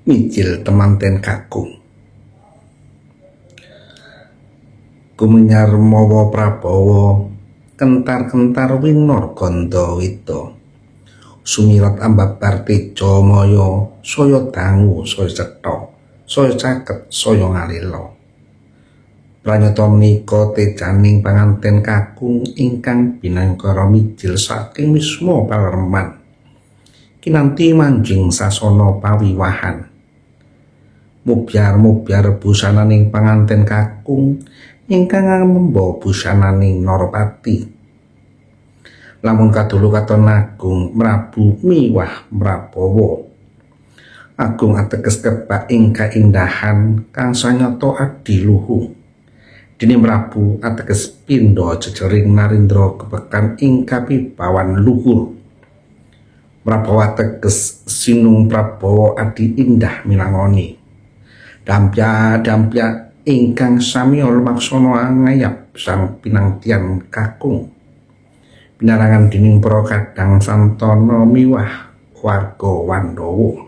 Mijil temanten kakung. Kumenyar mawa prabawa kentar-kentar winor gandawida. Sumirat ambabar teja maya saya dangu saya cetha saya caket saya ngalila. Pranyata menika tejaning panganten kakung ingkang binangkara mijil saking wisma palerman. Kinanti manjing sasana pawiwahan. Mubyar-mubyar busananing panganten kakung ingkang ngamemba busananing Narapati. Lamun kadulu katon agung mrabu miwah mrabawa. Agung ateges kebak ing kaindahan kang sanyata adiluhung. Dene mrabu ateges pindha jejering narendra kebekan ing kapibawan luhur. Prabawa teges sinung prabawa adi indah minangoni. Dampya-dampya ingkang samiya lumaksana ngayap sang pinangtian kakung. Pinarangan dening para kadang santana miwah warga Wandawa.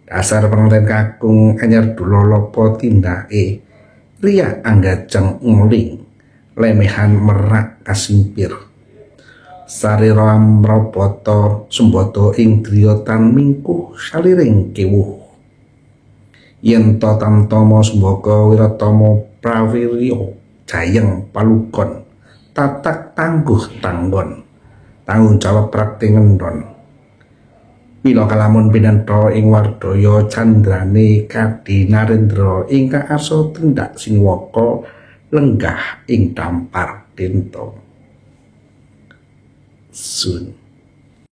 Dasar panganten kakung anyar dulolopo tindake riya anggajeng nguling lemehan merak kasimpir. Sarira amrabata sembada ing griya tan mingkuh saliring kewuh. Yen ta tamtama sembaka wiratama prawirya jayeng palugon tatak tangguh tanggon tanggung jawab prakti ngendon. Mila kalamun pinantha ing wardaya candrane Kadi Narendra ingkang arsa tindak sinuwaka lenggah ing dampar tinta. Sun.